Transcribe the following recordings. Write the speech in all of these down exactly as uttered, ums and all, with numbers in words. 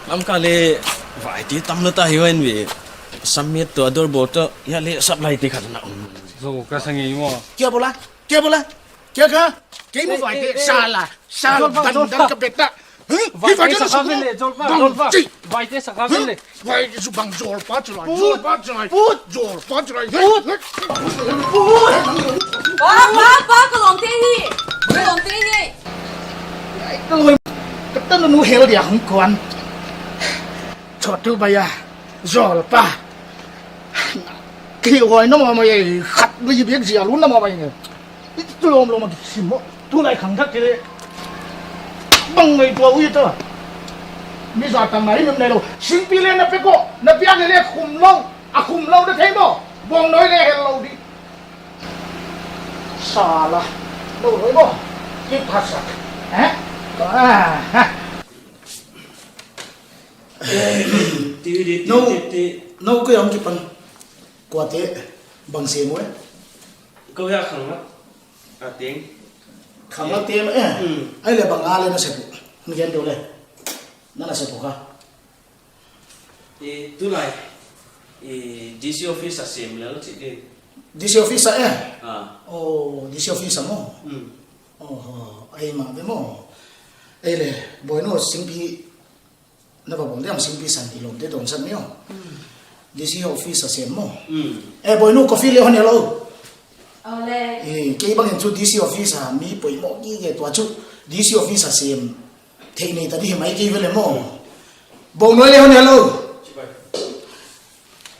Lamka le vaite tam lo ta hi wen ve. Samit to ador bol to ya le sap lai te khat na um. Zo ka sangi mo. Kia bola? Kia bola? Kia ka? Kei mo vaite sala. Sala dan dan ka beta. Vaite sakha ven le, Zolpa, Zolpa. Vaite sakha ven le. Vai zu bang Zolpa chu lai. Zolpa chu lai. Put. Zolpa chu lai. Put. Pa, pa, pa, ka lawmte hi. Ka lawmte hi. Ka lawm. Ka tanu nu hel dia hong kuan. Chotu baya. Zolpa. Ki hoi na ma ma ye khat ni biak zia lu na ma ma ye. I tu lom lom a kisim maw? Tu lai khang thak kei leh bang ngei tua ui ta. Mi za tang nai nam nei lo. Singpi le na pe ko, na piak le le khum lo. A khum lo na thei maw? Bawng noi le hel lo di. Sala. Lo noi maw? Ki phasak. Eh? Ah, ha. Ti, ti, ti, no, ti, ti. No, ko yam kipan. Kuate bang se mo e? Ko ya khang mat. A teng. Khang mat tem e. Mm. Ai le bang a le na se pu. Ni gen do le. Na na se pu ka. E, tu lai. E, D C office a sem le chi de. D C office a e. Ah. Oh, D C office a mo. Mm. Oh, ai ma de mo. Ai le, boy no singpi Na va bawm diam singpi san ti lawmte dawn san mi aw. Mm. D C office a sem maw? Mm. Eh, boinu coffee le hon hello. Aw le. Eh, kei bangin chu D C office a mi poimawh kike tua chu D C office a sem. Theih nei ta di hi mai kei vele maw? Bawng nuai le hon hello.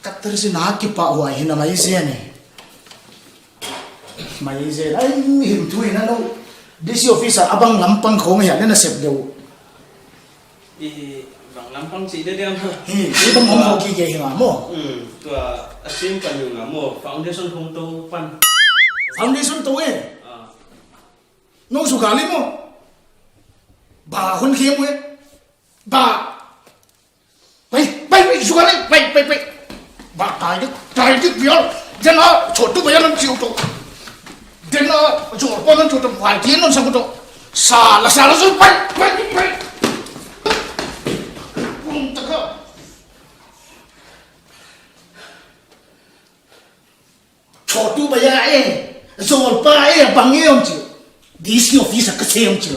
Katter si na kipah huai hi na mai zen e. Mai zen ai him thu hi na no. D C office a bang lampang khawng hi a le na sep deuh. I bang lampang cih deuh diam. Hi, hi bang hong hawh kike hi nga maw? Hmm, tua a sim pan hi nga maw? Foundation hong to pan. Foundation to e? Ah. No suka li maw? Ba hon khe maw e? Ba. Pai, pai, pai, suka li, pai, pai, pai. Ba, tai dik, tai dik bial. Dena, chotu baya nan chiu to. Dena, jor pa nan chiu to, vai ti nan sang to. Sala, sala, su, pai, pai, pai. Rum taka. Chotu baya e, zolpa e, bang e om chiu. D C office a ka se om chiu.